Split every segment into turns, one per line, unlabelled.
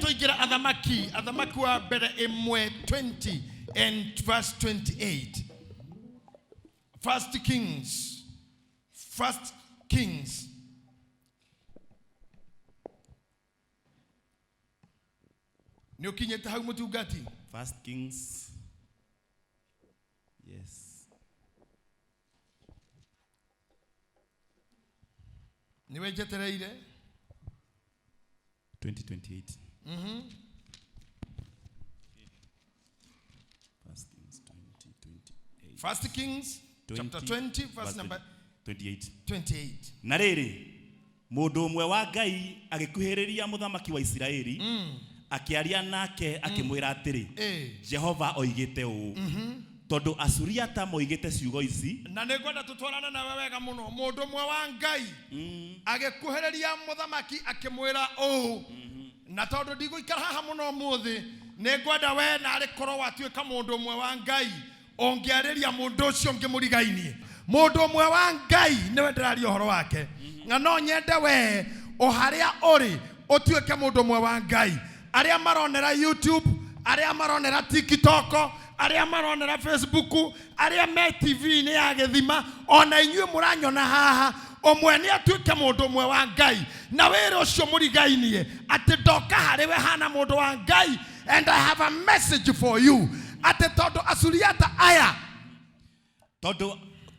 Tũingĩre Athamaki, Athamaki wa mbere ĩmwe 20 and verse 28. First Kings, First Kings. Nĩ ũkinyĩte hau, mũtungati?
First Kings. Yes.
Nĩwe njetereire.
2028. First Kings 2028.
First Kings chapter 20 verse number
28.
28.
Na rĩrĩ, mũndũ ũmwe wa Ngai agĩkuhĩrĩria mũthamaki wa Isiraeli, akĩaria nake akĩmwĩra atĩrĩ, "Jehova oigĩte ũũ, tondũ Asuriata moigĩte ciugo ici."
Na nĩ ngwenda tũtwarane nawe wega mũno. Mũndũ ũmwe wa Ngai agĩkuhĩrĩria mũthamaki akĩmwĩra ũũ, na tondũ ndigũikara haha mũno ũmũthĩ, nĩ ngwenda we narĩ korwo watuĩka mũndũ ũmwe wa Ngai ũngĩarĩria mũndũ ũcio ũngĩ mũrigainie. Mũndũ ũmwe wa Ngai nĩwe ndĩraria ũhoro wake, na no nyende we o harĩa ũrĩ ũtuĩke mũndũ ũmwe wa Ngai. Arĩa maronera YouTube, arĩa maronera TikTok, arĩa maronera Facebook, arĩa me TV-inĩ ya gĩthima, ona inyuĩ mũranyona haha, ũmwe nĩ atuĩke mũndũ ũmwe wa Ngai na wĩra ũcio mũrigainie atĩ ndoka harĩ we hana mũndũ wa Ngai and I have a message for you, atĩ tondũ Asuriata aya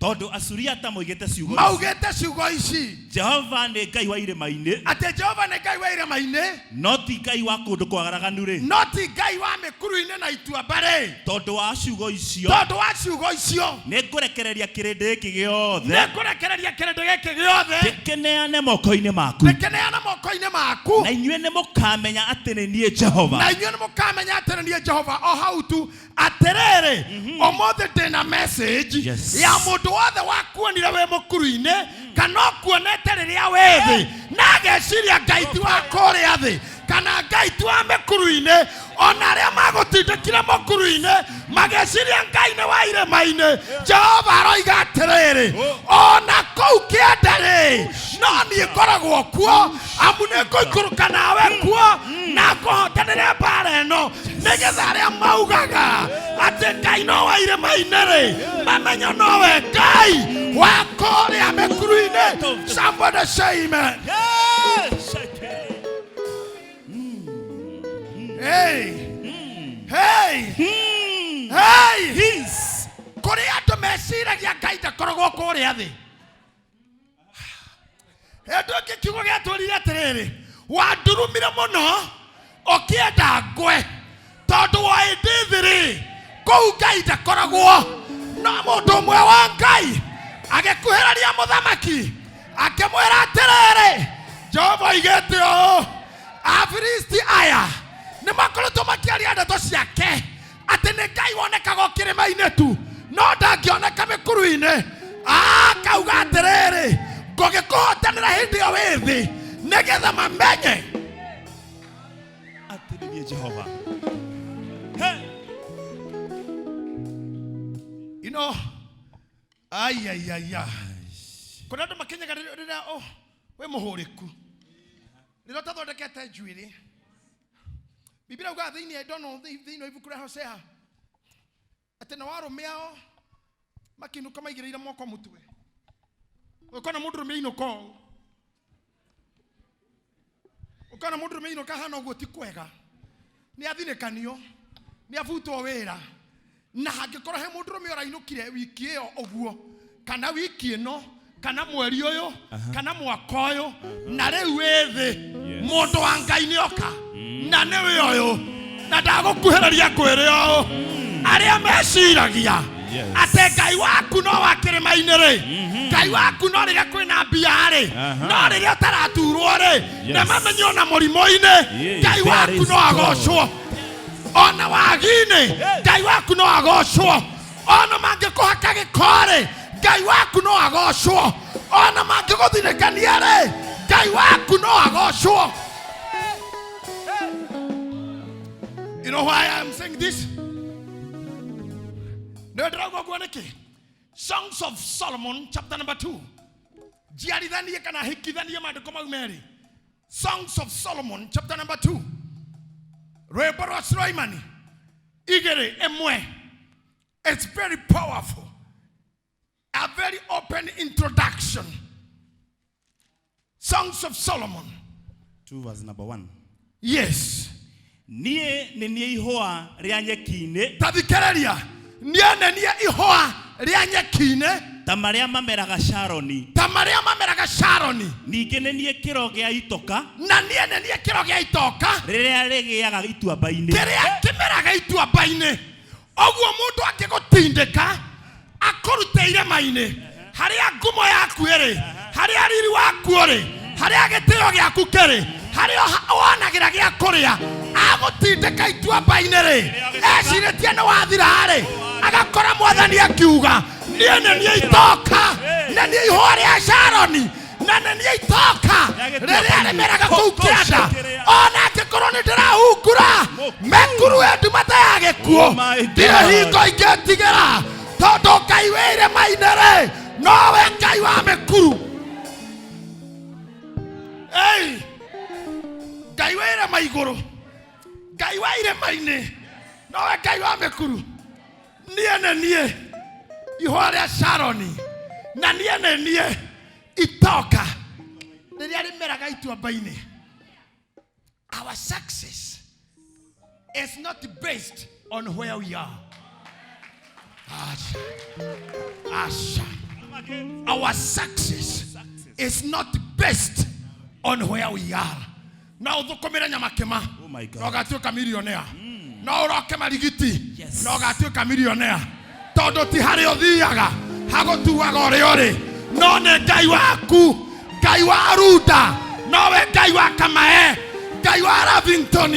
Tondũ Asuriata moigĩte ciugo ici,
maugĩte ciugo ici,
"Jehova nĩ Ngai wa irĩma-inĩ,
atĩ Jehova nĩ Ngai wa irĩma-inĩ,
no ti Ngai wa kũndũ kwagaraganu-rĩ,
no ti Ngai wa mĩkuru-inĩ na ituamba-rĩ,
tondũ wa ciugo icio,
tondũ wa ciugo icio,
nĩ ngũrekereria kĩrĩndĩ gĩkĩ gĩothe,
nĩ ngũrekereria kĩrĩndĩ gĩkĩ gĩothe,
ndĩkĩneane moko-inĩ maku,
ndĩkĩneana moko-inĩ maku,
na inyuĩ nĩ mũkamenya atĩ nĩ niĩ Jehova."
Na inyuĩ nĩ mũkamenya atĩ nĩ niĩ Jehova. O hau tu, atĩrĩrĩ, ũmũthĩ ndĩna message ya mũndũ wothe wakuonire wĩ mũkuru-inĩ kana ũkuonete rĩrĩa wĩ thĩ na ageciria Ngai ti wa kũrĩa thĩ kana Ngai ti wa mĩkuru-inĩ. Ona arĩa magũtindĩkire mũkuru-inĩ mageciria Ngai nĩ wa irĩma-inĩ, Jehova aroiga atĩrĩrĩ, ona kũu kĩanda rĩ, no niĩ ngoragwo kuo, amu nĩ ngũikũrũka nawe kuo na ngũhotanĩre mbara ĩno, nĩgetha arĩa maugaga atĩ Ngai no wa irĩma-inĩ rĩ, mamenye nowe Ngai wa kũrĩa mĩkuru-inĩ. Somebody say amen. Hey! Hey! Hey!
Peace.
Kũrĩ andũ meciragia Ngai ndakoragwo kũrĩa thĩ. Hĩndĩ ĩngĩ kiugo gĩatwĩrire atĩrĩrĩ, wandurumire mũno ũkĩenda ngwe tondũ wa ĩndĩ thĩ rĩ, kũu Ngai ndakoragwo. No mũndũ ũmwe wa Ngai agĩkuhĩrĩria mũthamaki akĩmwĩra atĩrĩrĩ, Jehova oigĩte ũũ, Afilisti aya nĩ makoretwo makĩaria ndeto ciake atĩ nĩ Ngai wonekaga o kĩrĩma-inĩ tu no ndangĩoneka mĩkuru-inĩ. Akauga atĩrĩrĩ, ngũgĩkũhotanĩra hĩndĩ ĩyo wĩ thĩ nĩgetha mamenye
atĩ nĩ niĩ Jehova. Hey!
Aiaiaia, kũrĩ andũ makinyaga rĩrĩa wĩ mũhũrĩku, rĩrĩa ũtathondekete njuĩrĩ. Biblia ugaga thĩinĩ, I don't know, thĩinĩ wa ibuku rĩa Hosea atĩ na warũme ao makiinũka maigĩrĩire moko mũtwe. Ũkona mũndũrũme ainũka ũũ, ũkona mũndũrũme ainũka hana ũguo, ti kwega, nĩ athinĩkanio, nĩ abutwo wĩra. Na hangĩkorwo he mũndũrũme ũrainũkire wiki ĩyo ũguo, kana wiki ĩno, kana mweri ũyũ, kana mwaka ũyũ, na rĩu wĩ thĩ, mũndũ wa Ngai nĩ oka na nĩwe ũyũ, na ndagũkuhĩrĩria ngwĩre ũũ, arĩa meciragia atĩ Ngai waku no wa kĩrĩma-inĩ rĩ, Ngai waku no rĩrĩa kwĩna mbia rĩ, no rĩrĩa ũtaraturwo rĩ, nĩ mamenye ona mũrimũ-inĩ Ngai
there
waku
is
no
God.
agocwo, ona wagi-inĩ Ngai waku no agocwo, ona mangĩkũhaka gĩko rĩ, Ngai waku no agocwo, ona mangĩgũthinĩkania rĩ, Ngai waku no agocwo. You know why I'm saying this? Nĩ ndĩrauga ũguo nĩkĩ? Songs of Solomon chapter number 2. Njiarithanie kana hikithanie maandĩko mau merĩ. Songs of Solomon chapter number 2. Rwĩmbo rwa Sulaimani 2:1. It's very powerful, a very open introduction. Songs of Solomon.
2 verse number 1.
Yes.
Niĩ nĩ niĩ ihũa rĩa nyeki-inĩ,
Ta thikĩrĩria, niĩ nĩ niĩ ihũa rĩa nyeki-inĩ,
ta marĩa mameraga Sharoni.
Ta marĩa mameraga Sharoni.
Ningĩ nĩ niĩ kĩro gĩa itoka,
Na niĩ nĩ niĩ kĩro gĩa itoka,
rĩrĩa rĩgĩaga ituamba-inĩ.
Kĩrĩa kĩmeraga ituamba-inĩ. Ũguo mũndũ angĩgũtindĩka akũrute irĩma-inĩ, harĩa ngumo yaku ĩrĩ, harĩa riri waku ũrĩ, harĩa gĩtĩo gĩaku kĩrĩ, harĩa wonagĩra gĩa kũrĩa, agũtindĩka ituamba-inĩ rĩ, ecirĩtie nĩ wathira rĩ, agakora mwathani akiuga, niĩ nĩ niĩ itoka, nĩ niĩ ihũa rĩa Sharoni, na nĩ niĩ itoka rĩrĩa rĩmeraga kũu kĩanda, ona angĩkorwo nĩ ndĩrahungura mĩkuru ya ndumata ya gĩkuũ,
Oh my God.
ndirĩ hingo ingĩtigĩra, tondũ Ngai wĩ irĩma-inĩ rĩ, nowe Ngai wa mĩkuru. Ei, Ngai wĩ irĩma igũrũ, Ngai wa irĩma-inĩ, nowe Ngai wa mĩkuru. Niĩ nĩ niĩ ihũa rĩa Sharoni, na niĩ nĩ niĩ itoka rĩrĩa rĩmeraga ituamba-inĩ. Our success is not based on where we are. Asha. Asha. Our success is not based on where we are. No ũthũkũmĩre Nyamakĩma,
Oh my God.
no ũgatuĩka millionaire. No ũroke Marigiti, no ũgatuĩka millionaire. Tondũ ti harĩa ũthiaga hagũtuaga ũrĩa ũrĩ, no nĩ Ngai waku, Ngai wa Runda, nowe Ngai wa Kamae, Ngai wa Lavington,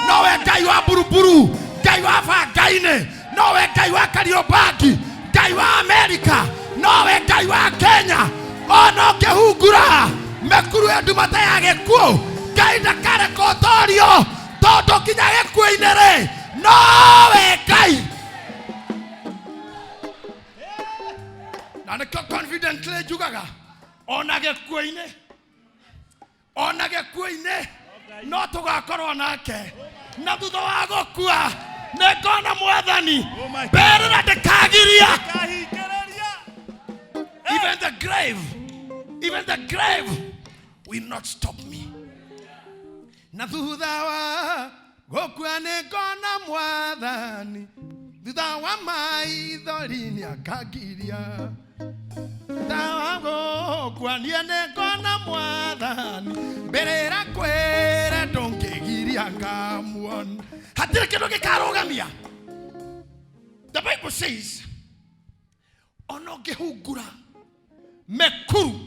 nowe Ngai wa Buruburu, Ngai wa Bangainĩ, nowe Ngai wa Kariobangi, Ngai wa Amerika, nowe Ngai wa Kenya. Ona ũngĩhungura mĩkuru ya ndumata ya gĩkuũ, Ngai ndakareka ũtorio, tondũ nginya gĩkuũ-inĩ rĩ, nowe Ngai. Na nĩkĩo confidently njugaga, ona gĩkuũ-inĩ, ona gĩkuũ-inĩ no tũgakorwo nake, na thutha wa gũkua nĩ ngona mwathani.
Oh my God.
Mbĩrĩra ndĩkagiria.
Kahingĩrĩria.
Even the grave, even the grave will not stop me. Na thutha wa gũkua nĩ ngona mwathani, thutha wa maithori nĩakangiria. Thutha wa gũkua niĩ nĩ ngona mwathani, mbĩrĩra kwĩre ndũngĩgiria ngamuona. Hatirĩ kĩndũ gĩkarũgamia. The Bible says, ona ũngĩhungura mĩkuru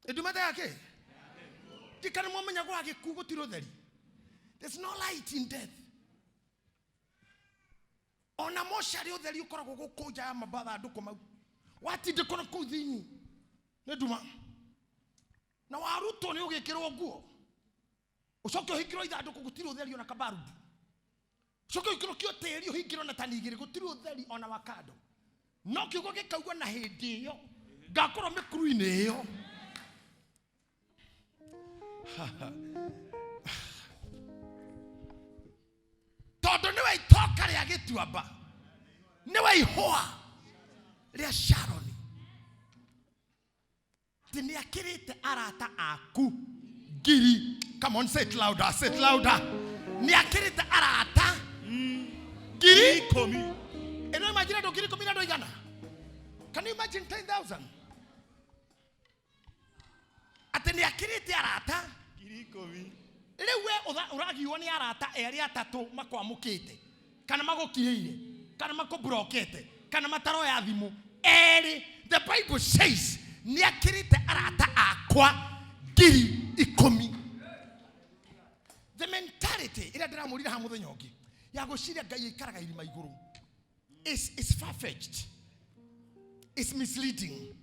ndumata yake ndikana mwamenya gwa gĩkuũ gũtirĩ ũtheri. There's no light in death. Ona mocarĩ ũtheri ũkoragwo gũkũ nja ya mabathandũkũ mau, watindĩkwo na kũu thĩinĩ nĩ nduma, na warutwo nĩ ũgĩkĩrwo nguo, ũcoke ũhingĩrwo ithandũkũ, gũtirĩ ũtheri ona kabarubu. Ũcoke ũikũrũkio tĩri, ũhingĩrwo na tani igĩrĩ, gũtirĩ ũtheri ona wa kando. No kiugo gĩkaugwo, na hĩndĩ ĩyo ngakorwo mĩkuru-inĩ ĩyo. Tondũ nĩwe itoka rĩa gĩtuamba, nĩwe ihũa rĩa Sharoni, atĩ nĩ akĩrĩte arata aku ngiri. Come on, say it louder, say it louder. Nĩ akĩrĩte arata ngiri
10.
Ĩno, imagine andũ 10,000 na andũ igana. Can you imagine 10,000? Atĩ nĩ akĩrĩte arata
10,000.
Rĩu we ũragiywo nĩ arata erĩ atatũ makwamũkĩte, kana magũkiĩire, kana makũburokete, kana mataroya thimũ erĩ. The Bible says nĩ akĩrĩte arata akwa 10,000. The mentality ĩrĩa ndĩramũrire ha mũthenya ũngĩ ya gwĩciria Ngai aikaraga irima igũrũ is far-fetched, is misleading.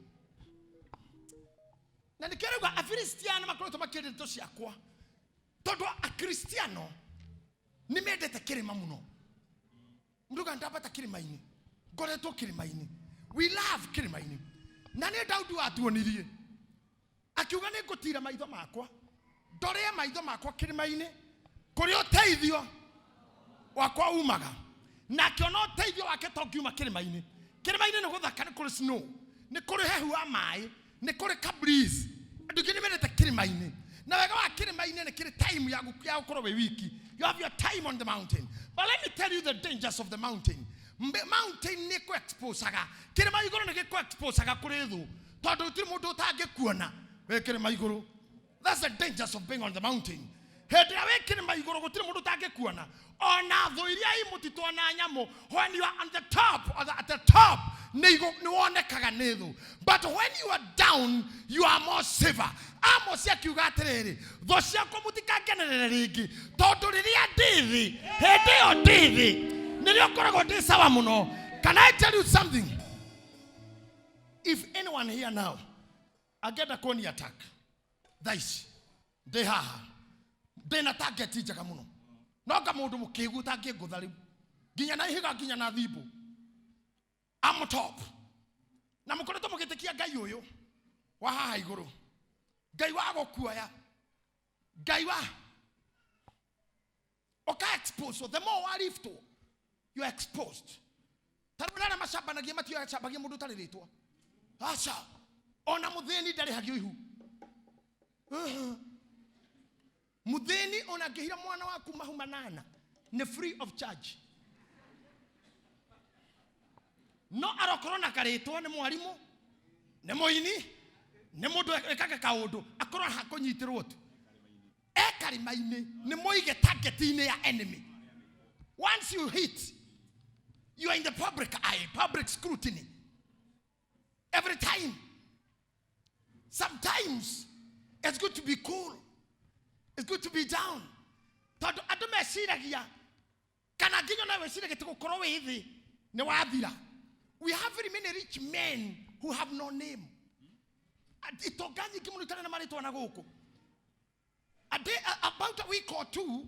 Na nĩkĩo rĩu Afilistiano makoretwo makĩendia ndeto ciakwa, tondũ Akristiano nĩ mendete kĩrĩma mũno. Nduga ndambata kĩrĩma-inĩ, ngoretwo kĩrĩma-inĩ. We love kĩrĩma-inĩ. Na nĩ Daudi watuonirie akiuga, nĩ ngũtira maitho makwa, ndore maitho makwa kĩrĩma-inĩ. Kũrĩa ũteithio wakwa umaga. Na akĩona ũteithio wake to ngiuma kĩrĩma-inĩ. Kĩrĩma-inĩ nĩ gũthaka, nĩ kũrĩ snow, nĩ kũrĩ hehu wa maĩ, nĩ kũrĩ ka breeze. Andũ aingĩ nĩ mendete kĩrĩma-inĩ. Na wega wa kĩrĩma-inĩ nĩ kĩrĩ time ya ya gũkorwo wĩ wiki. You have your time on the mountain. But let me tell you the dangers of the mountain. Mountain nĩ kũ exposaga. Kĩrĩma igũrũ nĩ gĩkũ exposaga kũrĩ thũ. Tondũ gũtirĩ mũndũ ũtangĩkuona wĩ kĩrĩma igũrũ. That's the dangers of being on the mountain. Hĩndĩ ĩrĩa wĩ kĩrĩma igũrũ gũtirĩ mũndũ ũtangĩkuona. Ona thũ iria i mũtitũ ona nyamũ. When you are on the top, or the, at the top, nĩ wonekaga nĩ thũ. But when you are down, you are more safer. Amos akiuga atĩrĩrĩ, thũ ciakwa mũtikangenerere rĩngĩ, tondũ rĩrĩa ndĩ thĩ, hĩndĩ ĩyo ndĩ thĩ, nĩrĩo ngoragwo ndĩ sawa mũno. Can I tell you something? If anyone here now angĩenda kũni attack thaa ici ndĩ haha ndĩ na target njega mũno, no nga mũndũ mũkĩgu ũtangĩngũtha rĩu nginya na ihiga nginya na thimũ. I'm top. Na mũkoretwo mũgĩtĩkia Ngai ũyũ wa haha igũrũ, Ngai wa gũkuoya, Ngai wa ũka expose. The more wa lift, you are exposed. Ta rĩu arĩa macambanagia matiacambagia mũndũ ũtarĩ rĩtwa, aca, ona mũthĩni ndarĩhagio ihu. Mũthĩni ona angĩhira mwana waku mahu manana nĩ free of charge, no arokorwo na karĩtwa, nĩ mwarimũ, nĩ mũini, nĩ mũndũ ĩkaga kaũndũ, akorwo hakũnyitĩrwo tu e karĩma-inĩ, nĩ mũige target-inĩ ya enemy. Once you hit, you are in the public eye, public scrutiny every time. Sometimes it's good to be cool, it's good to be down, tondũ andũ meciragia kana nginya nawe wĩciragia atĩ gũkorwo wĩ thĩ nĩ wathira. We have very many rich men who have no name. Itonga nyingĩ mũno itarĩ na marĩtwa na gũkũ. A day, about a week or two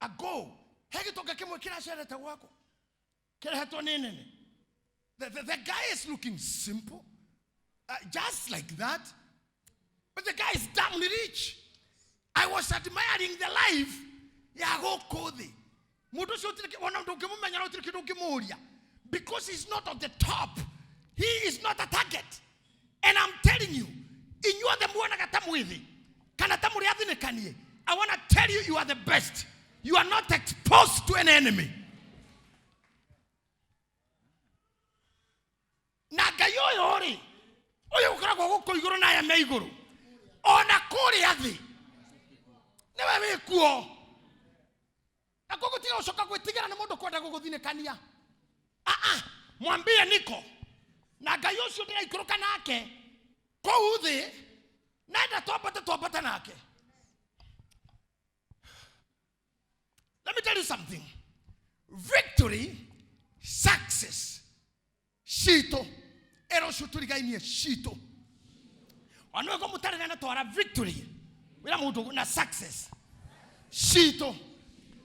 ago, he gĩtonga kĩmwe kĩracerete gwakwa kĩrehetwo nĩ nene. The guy is looking simple, just like that, but the guy is damn rich. I was admiring the life ya gũkũ thĩ. Mũndũ ũcio ũtirĩ ona ndũngĩmũmenya na ũtirĩ kĩndũ ũngĩmũũria, because he's not on the top, he is not a target. And I'm telling you, inyuothe muonaga ta mwĩ thĩ kana ta mũrĩ athinĩkanie, I want to tell you, you are the best. You are not exposed to an enemy. Na Ngai ũyũ rĩ, ũyũ ũkoragwo gũkũ igũrũ na aya me igũrũ ona kũrĩa thĩ, nĩwe wĩ kuo, na koguo tiga gũcoka gwĩtigĩra nĩ mũndũ kwenda gũgũthinĩkania. Aa, mwambie niko na Ngai ũcio ndĩraikũrũka nake kũu thĩ, nenda twambate, twambate nake. Let me tell you something. Victory, success citũ ĩra ũcio tũrigainie citũ ona wĩko mũtarĩ na twara victory wĩra mũndũ na success citũ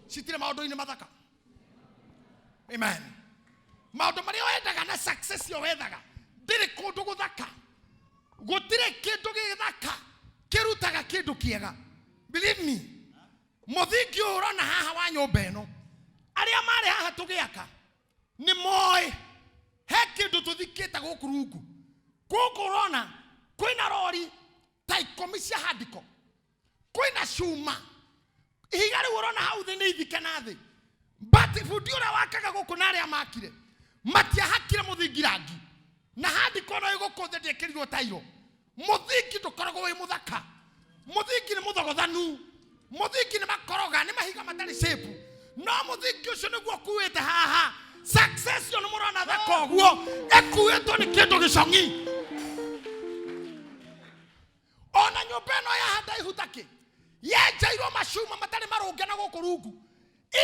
citirĩ maũndũ-inĩ mathaka. Amen. Maũndũ marĩa wendaga na success yo wethaga ndĩrĩ kũndũ gũthaka. Gũtirĩ kĩndũ gĩthaka kĩrutaga kĩndũ kĩega. Believe me, mũthingi ũyũ ũrona haha wa nyũmba ĩno, arĩa marĩ haha tũgĩaka nĩ moĩ he kĩndũ tũthikĩte gũkũ rungu. Gũkũ ũrona kwĩna rori ta 10 cia handiko, kwĩna cuma, ihiga rĩu ũrona hau thĩ nĩ ithike na thĩ. But bundi ũrĩa wakaga gũkũ na arĩa makire matiahakire mũthingi rangi, na handiko no ĩgũkũ thĩ ndĩekĩrirwo tairo. Mũthingi ndũkoragwo wĩ mũthaka, mũthingi nĩ mũthogothanu, mũthingi nĩ makoroga, nĩ mahiga matarĩ shape, no mũthingi ũcio nĩguo ũkuĩte haha. Success yo nĩ mũrona thaka ũguo ĩkuĩtwo nĩ kĩndũ gĩcong'i. Ona nyũmba ĩno ya ndaihu takĩ yenjeirwo macuma matarĩ marũnge na gũkũ rungu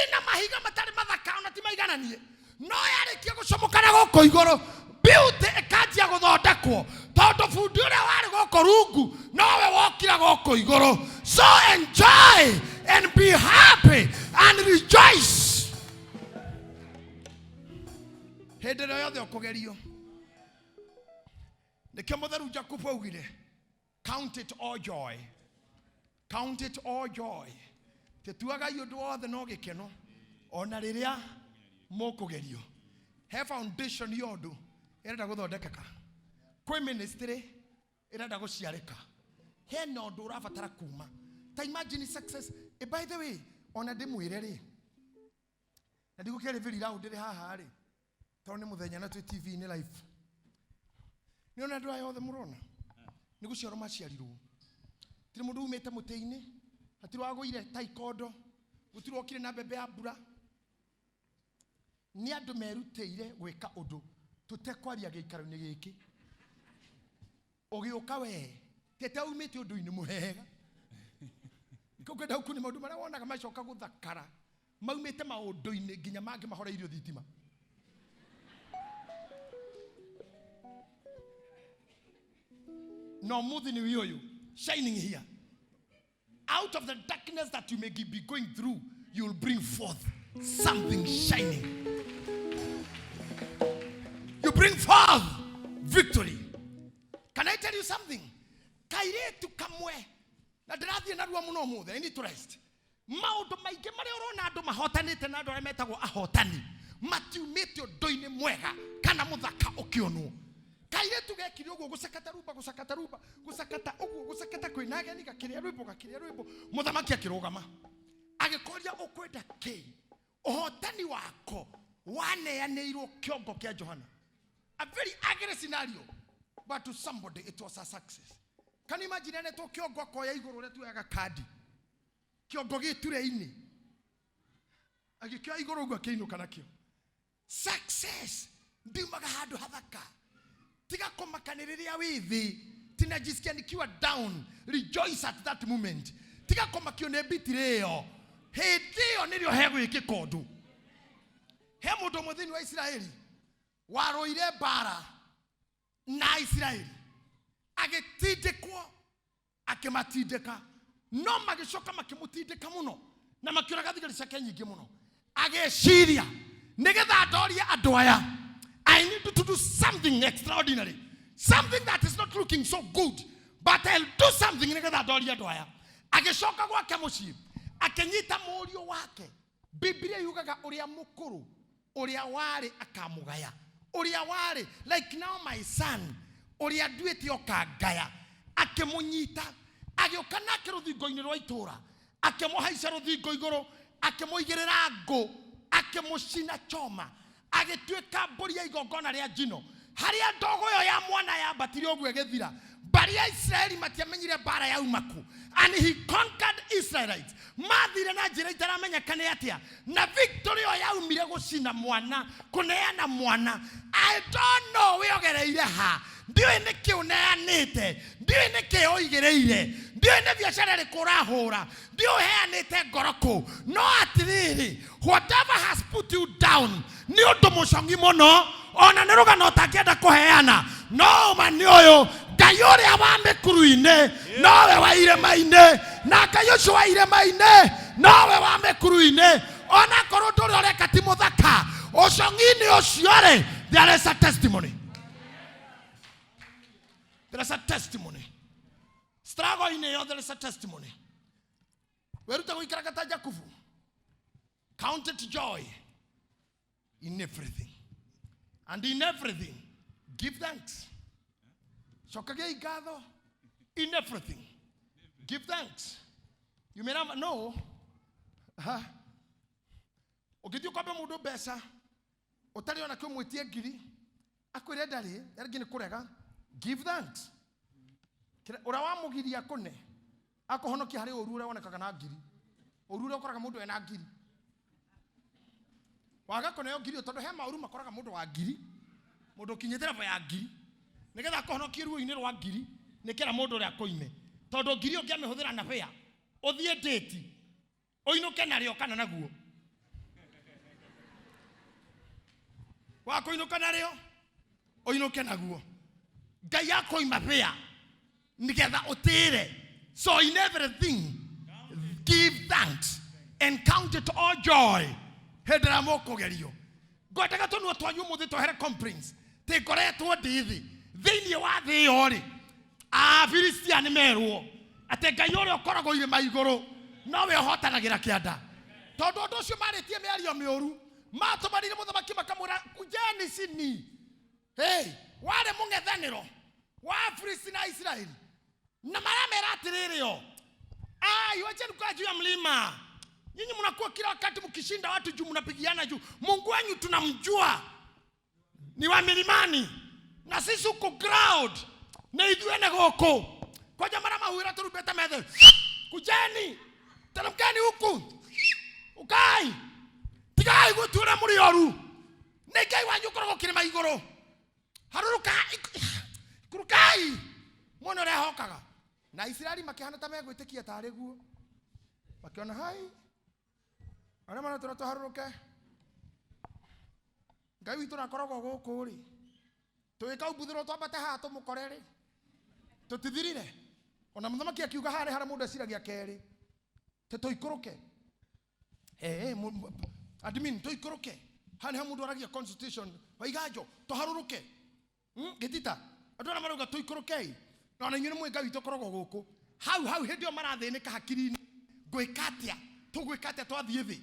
ina mahiga matarĩ mathaka ona ti maigananie, no yarĩkia gũcomoka na gũkũ igũrũ, beauty ĩkanjia gũthondekwo, tondũ bundi ũrĩa warĩ gũkũ rungu nowe wokire gũkũ igũrũ. So enjoy and be happy and rejoice hĩndĩ ĩrĩa yothe ũkũgerio. Nĩkĩo mũtheru Jakubu augire, "Count it all joy, count it all joy." Tĩtuagai ũndũ wothe no gĩkeno ona rĩrĩa mũkũgerio. He foundation ya ũndũ ĩrenda gũthondekeka, kwĩ ministry ĩrenda gũciarĩka, hena ũndũ ũrabatara kuma. Ta imagine success. By the way, ona ndĩmwĩre rĩ, na ndigũkĩaria very loud ndĩrĩ haha rĩ, tondũ nĩ mũthenya na twĩ TV-inĩ live. Nĩ ona andũ aya othe mũrona nĩ gũciarwo maciarirwo, tirĩ mũndũ umĩte mũtĩ-inĩ, hatirĩ wagũire taikondo, gũtirĩ wokire na mbembe ya mbura. Nĩ andũ merutĩire gwĩka ũndũ tũtekwaria gĩikaro-inĩ gĩkĩ. Ũgĩũka we tete umĩte ũndũ-inĩ mũhega, ngwenda gũkuonia maũndũ marĩa wonaga macoka gũthakara maumĩte maũndũ-inĩ nginya mangĩ mahoreirio thitima. No mũthĩ nĩ ũyũ shining here. Out of the darkness that you may be going through, you will bring forth something shining. You bring forth victory. Can I tell you something? Kairetu kamwe na ndĩrathiĩ narua mũno ũmũthĩ, I need to rest. Maũndũ maingĩ marĩa ũrona andũ mahotanĩte na andũ arĩa metagwo ahotani matiumĩte ũndũ-inĩ mwega kana mũthaka ũkĩonwo. Kairetu gekire ũguo, gũcakata rumba, gũcakata rumba, gũcakata ũguo, gũcakata kwĩna ageni, gakĩrĩa rwĩmbo, gakĩrĩa rwĩmbo. Mũthamaki akĩrũgama agĩkoria, ũkwenda kĩ? Ũhotani wako waneanĩirwo kĩongo kĩa Johana. A very ugly scenario, but to somebody it was a success. Can you imagine anetwo kĩongo, akoya igũrũ ũrĩa tuoyaga kandi, kĩongo gĩture-inĩ, agĩkĩoya igũrũ ũguo akĩinũka nakĩo. Success ndiumaga handũ hathaka. Tiga kũmaka nĩ rĩrĩa wĩ thĩ, tinajisikia nikiwa down, rejoice at that moment. Tiga kũmakio nĩ mbitiri ĩyo, hĩndĩ ĩyo nĩrĩo hegwĩkĩka ũndũ. He mũndũ ũmwe thĩinĩ wa Isiraeli warũire mbara na Isiraeli, agĩtindĩkwo, akĩmatindĩka, no magĩcoka makĩmũtindĩka mũno na makĩũraga thigari ciake nyingĩ mũno. Agĩciria, nĩgetha ndorie andũ aya, I need to do something extraordinary, something that is not looking so good, but I'll do something nĩgetha ndorie andũ aya. Agĩcoka gwake mũciĩ, akĩnyita mũriũ wake. Biblia yugaga ũrĩa mũkũrũ, ũrĩa warĩ akamũgaya, ũrĩa warĩ like now my son, ũrĩa nduĩte ũkangaya. Akĩmũnyita, agĩũka nake rũthingo-inĩ rwa itũũra, akĩmũhaica rũthingo igũrũ, akĩmũigĩrĩra ngũ, akĩmũcina choma, agĩtuĩka mbũri ya igongona rĩa njino. Harĩa ndogo ĩyo ya mwana yambatire ũguo ĩgĩthira, mbarĩ ya Isiraeli matiamenyire mbara yauma kũ. And he conquered Israelites. Mathire na njĩra itaramenyeka nĩ atĩa, na victory ĩyo yaumire gũcina mwana, kũneana mwana. I don't know wĩogereire ha, ndiũĩ nĩkĩ ũneanĩte, ndiũĩ nĩkĩ ũigĩrĩire, ndiũĩ nĩ biacara ĩrĩkũ ũrahũra, ndiũĩ ũheanĩte ngoro kũ, no atĩrĩrĩ, whatever has put you down nĩ ũndũ mũcongi mũno, ona nĩ rũgano ũtangĩenda kũheana. No ũma nĩ ũyũ, Ngai ũrĩa wa mĩkuru-inĩ nowe wa irĩma-inĩ, na Ngai ũcio wa irĩma-inĩ nowe wa mĩkuru-inĩ. Onakorwo ũndũ ũrĩa ũreka ti mũthaka, ũcong'i-inĩ ũcio rĩ, there is a testimony. There is a testimony. Struggle-inĩ ĩyo there is a testimony. Wĩrute gũikaraga ta Jakubu. Count it joy in everything, and in everything give thanks. Cokagiai ngatho in everything, give thanks. You may never know. Ha ũngĩthiĩ ũkombe mũndũ mbeca ũtarĩ ona kĩmwĩtie ngiri, akwĩre ndarĩ, rĩngĩ nĩ kũrega. Give thanks. Ũrĩa wamũgiria kũne akũhonokia harĩ ũru ũrĩa wonekaga na ngiri, ũru ũrĩa ũkoraga mũndũ ena ngiri, waga kũneo ngiri ĩyo, tondũ he maũru makoraga mũndũ wa ngiri, mũndũ ũkinyĩte level ya ngiri, nĩgetha akũhonokie ruo-inĩ rwa ngiri nĩkĩra mũndũ ũrĩa akũime, tondũ ngiri ũngĩamĩhũthĩra na bĩa ũthiĩ ndĩti ũinũke narĩo kana naguo wakũinũka narĩo ũinũke naguo. Ngai akũima bĩa nĩgetha ũtĩre. So in everything give thanks and count it all joy hĩndĩ ĩrĩa mũkũgerio. Ngwendaga tũnua twanyu ũmũthĩ twehere complaints. Tĩ ngoretwo ndĩ thĩ thĩinĩ wa thĩ ĩyo rĩ, Afilistia nĩ merwo atĩ Ngai ũrĩa ũkoragwo irĩma igũrũ Nowe ũhotanagĩra kĩanda. Tondũ ũndũ ũcio marĩtie mĩario mĩũru, matũmanire mũthamaki makamwĩra kujeni chini. Hey, warĩ mũng'ethanĩro wa Afilisti na Isiraeli. Na maramera atĩrĩrĩ o, ai, wacheni kukaa juu ya mlima. Nyinyi mnakuwa kila wakati mkishinda watu juu, mnapigiana juu. Mungu wenyu tunamjua ni wa milimani, na sisi huku ground nĩ ithuĩ nĩ gũkũ. Kwanja maramahuhĩra tũrumbeta methe, kujeni, teremkeni huku, ukai, tigai gũtuĩra mũrĩ oru. Nĩ Ngai wanyu ũkoragwo kĩrĩma igũrũ. Harũrũka, ikũrũkai, muone ũrĩa ahokaga. Na Isiraeli makĩhana ta megwĩtĩkia tarĩ guo. Makĩona hai, arĩa maratũra tũharũrũke. Ngai witũ nakoragwo gũkũ rĩ. Tũgĩkaumbuthũrwo twambate haha tũmũkore rĩ. Tũtithirire. Ona mũthamaki akiuga harĩ harĩa mũndũ eciragia kerĩ. Tũikũrũke. Admin tũikũrũke. Haha nĩho mũndũ aragia constitution. Waiganjo, tũharũrũke. Gĩtita. Andũ arĩa marauga tũikũrũkei. Na ona inyuĩ nĩ mũĩ Ngai witũ ũkoragwo gũkũ. Hau hau hĩndĩ ĩyo marathĩnĩka hakiri-inĩ. Ngwĩka atĩa? Tũgwĩka atĩa twathiĩ thĩ?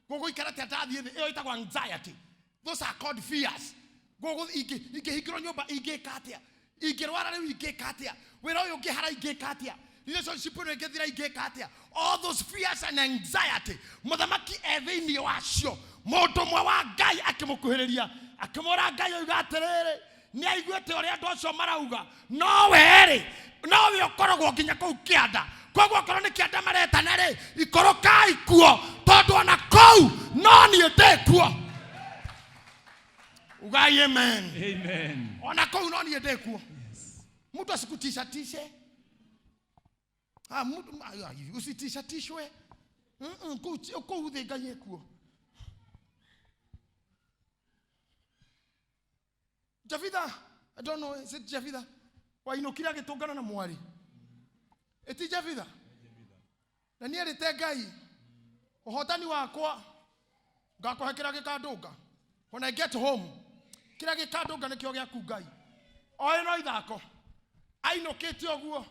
Gũgũikara atĩa ndathiĩ thĩ? Ĩyo ĩtagwo anxiety. Those are called fears. Gũgũ ingĩhingĩrwo nyũmba ingĩka atĩa? Ingĩrwara rĩu ingĩka atĩa? Wĩra ũyũ ũngĩhara ingĩka atĩa? Relationship ĩno ĩngĩthira ingĩka atĩa? All those fears and anxiety. Mũthamaki e thĩinĩ wacio. Mũndũ ũmwe wa Ngai akĩmũkuhĩrĩria, akĩmwĩra Ngai oiga atĩrĩrĩ, nĩ aiguĩte ũrĩa andũ acio marauga, no we-rĩ, nowe ũkoragwo nginya kũu kĩanda. Koguo okorwo nĩ kĩanda maretana rĩ, ikũrũkai kuo, tondũ ona kũu no niĩ ndĩ kuo. Ugai amen.
Amen.
Ona kũu no niĩ ndĩ kuo. Mtu asikutishatishe. Mtu usitishatishwe. Kũu thĩ Ngai ekuo. Javitha, I don't know, is it Javitha? Wainũkire agĩtũngana na mwarĩ. Ĩti Javitha? Na niĩ erĩte Ngai, ũhotani wakwa ngakũhe kĩrĩa gĩkandũnga. When I get home, kĩrĩa gĩkandũnga nĩkĩo gĩaku Ngai. O ĩno ithako, ainũkĩte ũguo,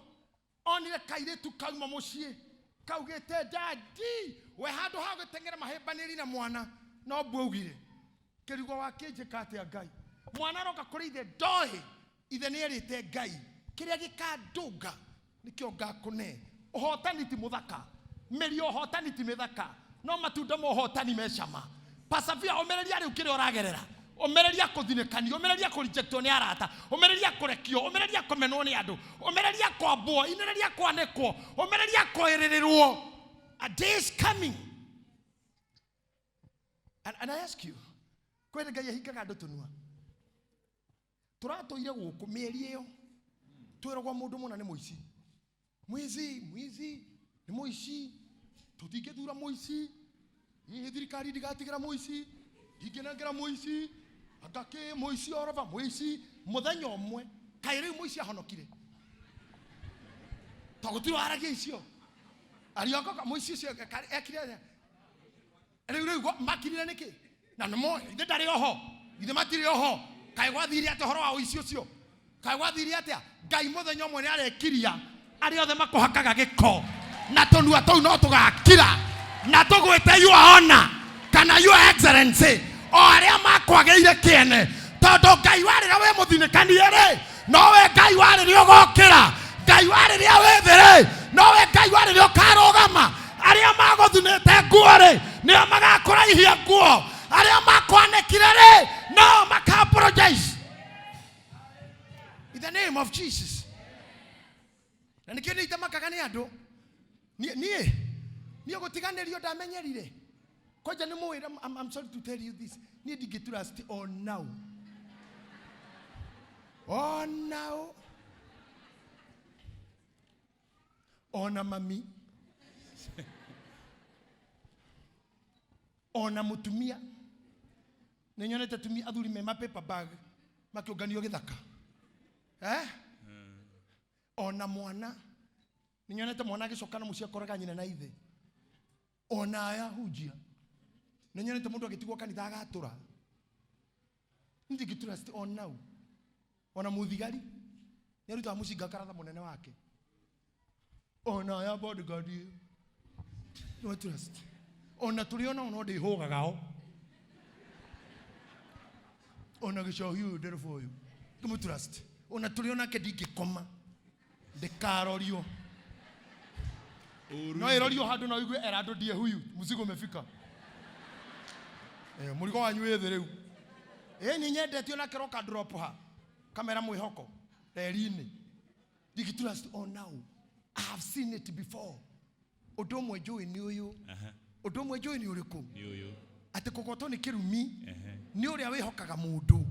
onire kairĩtu kauma mũciĩ, kaugĩte daddy, we handũ ha gũteng'era mahĩmbanĩri na mwana, no mbu augire, kĩrigo wakĩnjĩka atĩa Ngai? Mwana aroka kũrĩ ithe ndoĩ, ithe nĩ erĩte Ngai, kĩrĩa gĩkandũnga nĩkĩo ngakũne. Ũhotani ti mũthaka, mĩri ya ũhotani ti mĩthaka, no matunda ma ũhotani me cama. Persevere, ũmĩrĩria rĩu kĩrĩa ũragerera. Ũmĩrĩria kũthinĩkanio, ũmĩrĩria kũrejectwo nĩ arata, ũmĩrĩria kũrekio, ũmĩrĩria kũmenwo nĩ andũ, ũmĩrĩria kwambwo, inĩrĩria kwanĩkwo, ũmĩrĩria kũĩrĩrĩrwo. A day is coming. And I ask you, kwĩ Ngai ahingaga andũ tũnua? Tũratũire gũkũ mĩeri ĩyo, twĩragwo mũndũ mũna nĩ mũici. Mwizi, mwizi, nĩ mũici. Tũtingĩthura mũici. Hihi thirikari ndigatigĩra mũici. Ndingĩnengera mũici. Anga kĩ mũici orova mũici. Mũthenya ũmwe, kaĩ rĩu mũici ahonokire. To gũtirĩ waragia icio. Arioka mũici ũcio ekire atĩa? Rĩu rĩu makirire nĩkĩ? Na nĩ moĩ, ithe ndarĩ oho. Ithe matirĩ oho. Kaĩ gwathire atĩa ũhoro wa ũici ũcio? Kaĩ gwathire atĩa? Ngai mũthenya ũmwe nĩ arekiria arĩa othe makũhakaga gĩko na tũnua tũu no tũgakira na tũgwĩte your honor kana your excellency, o arĩa makwagĩire kĩene, tondũ Ngai wa rĩrĩa wĩ mũthinĩkanie rĩ, nowe Ngai wa rĩrĩa ũgokĩra, Ngai wa rĩrĩa wĩ thĩ rĩ, nowe Ngai wa rĩrĩa ũkarũgama. Arĩa magũthunĩte nguo rĩ, nĩo magakũraihia nguo, arĩa makwanĩkire rĩ, no maka apologize. In the name of Jesus. Na nĩkĩo niĩ itamakaga nĩ andũ. Niĩ gũtiganĩrio ndamenyerire. Kwanja nĩ mũĩ, I'm sorry to tell you this. Niĩ ndingĩ trust on now. On now. Ona mami. Ona mũtumia. Nĩ nyonete atumia athuri me ma paper bag makĩũnganio gĩthaka. Ona mwana. Nĩ nyonete mwana agĩcoka na mũciĩ akoraga nyina na ithe. Ona aya hunjia. Nĩ nyonete mũndũ agĩtigwo kanitha agatũra. Ndingĩ trust on now. Ona mũthigari nĩ arutaga mũcinga akaratha mũnene wake. Ona aya bodyguard. Ndĩmũ trust. Ona tũrĩ ona no ndĩhũgaga o. Ona gĩcohi ũyũ ndereba ũyũ. Ndĩmũ trust. Ona tũrĩ onake ndingĩkoma. Ndĩkarorio. No ĩrorio handũ no igue era andũ ndiye huyu mzigo umefika. Eh, mũrigo wanyu wĩ thĩ rĩu. Ĩ nĩ nyendete ona kĩroka drop ha. Kamera mwĩhoko reri-inĩ. Ndingĩ-trust on now. I have seen it before. Ũndũ ũmwe njũĩ nĩ ũyũ. Ũndũ ũmwe njũĩ nĩ ũrĩkũ?
Nĩ ũyũ.
Atĩ kũgwatwo nĩ kĩrumi nĩ ũrĩa wĩhokaga mũndũ.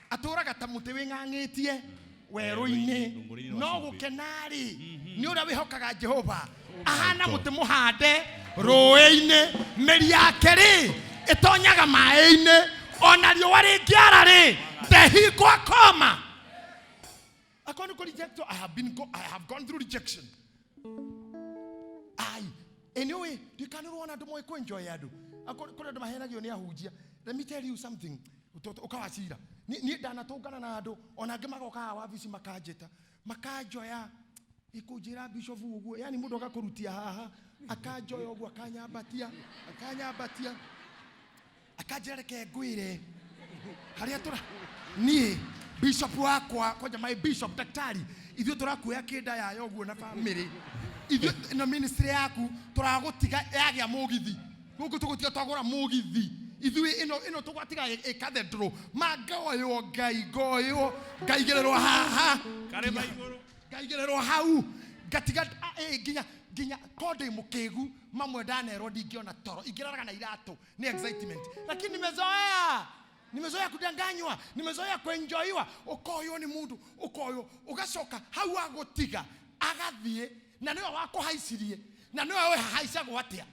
Atũraga ta mũtĩ wĩng'ang'ĩtie werũ-inĩ,
Rũng'ũrĩ-inĩ rwa
no
cumbĩ.
gũkena-rĩ nĩ ũrĩa wĩhokaga Jehova. Ahana mũtĩ mũhande rũĩ-inĩ, mĩri yake rĩ ĩtonyaga maĩ-inĩ, ona riũa rĩngĩara rĩ ndehingwo akoma. Akorwo nĩ kũ-reject, I have gone through rejection. Ai, anyway, ndikanĩrwo ona andũ moĩ kũ-enjoy andũ. Akorwo kũrĩ andũ mahenagio nĩ ahunjia. Let me tell you something. Ũkawacira. Niĩ ndanatũngana na andũ, ona angĩ magoka haha wabici makanjĩta, makanjoya, ikũnjĩra bishop ũguo, yani mũndũ agakũrutia haha, akanjoya ũguo, akanyambatia, akanyambatia, akanjĩra reke ngwĩre, harĩa tũra, niĩ bishop wakwa, kwanja my bishop daktari, ithuĩ tũrakuoya kĩnda yayo ũguo na family, ithuĩ na ministry yaku tũragũtiga yagĩa mũgithi, gũkũ tũgũtiga twagũra mũgithi, ithuĩ ĩno tũgwatiga ĩ cathedral, ma ngoywo Ngai, ngoywo, ngaigĩrĩrwo haha,
Karĩma igũrũ.
ngaigĩrĩrwo hau, ngatiga, nginya, nginya ko ndĩ mũkĩgu, mamwe ndanerwo ndingĩona toro, ingĩraraga na iratũ nĩ excitement, lakini nimezoea. Nimezoea kudanganywa, nimezoea kuenjoyiwa. Ukoywo ni mundu, ukoywo, ugacoka hau agutiga, agathie, na niwe wakuhaicirie, na niwe wehaicagwo atia,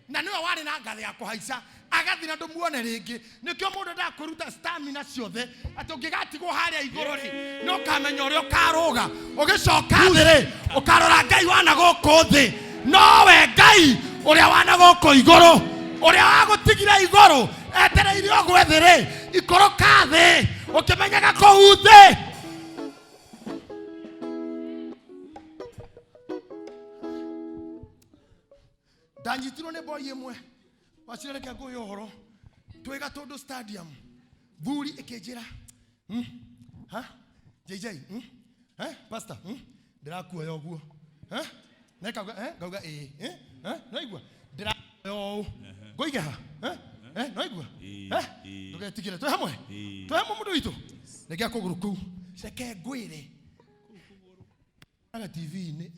na niwe wari na ngathĩ ya kũhaica, agathi na ndũmuone rĩngĩ. Nĩkĩo mũndũ endaga kwĩruta stamina ciothe, atĩ ũngĩgatigwo harĩa igũrũ rĩ, nĩ ũkamenya ũrĩa ũkarũga. Ũgĩcoka thĩ rĩ, ũkarora Ngai wana gũkũ thĩ, nowe Ngai ũrĩa wana gũkũ igũrũ, ũrĩa wagũtigire igũrũ, etereire ũgwe thĩ rĩ, ikũrũka thĩ, ũkĩmenyaga kũu thĩ. Ndanyitirwo nĩ boy ĩmwe, wacira reke ngũhe ũhoro. Twĩ Gatũndũ Stadium, thuri ĩkĩnjĩra, ha? JJ, Pastor, Ndĩrakuoya ũguo. Ha? Na ĩkauga, Ngauga, ĩĩ, Noigua? Ndĩrakuoya ũũ. Ngũige ha? Noigua? Ndũgetigĩre, twĩ hamwe? Twĩ hamwe mũndũ witũ? Reke kũgũrũ kũu. Reke ngwĩre. Aga T V-inĩ.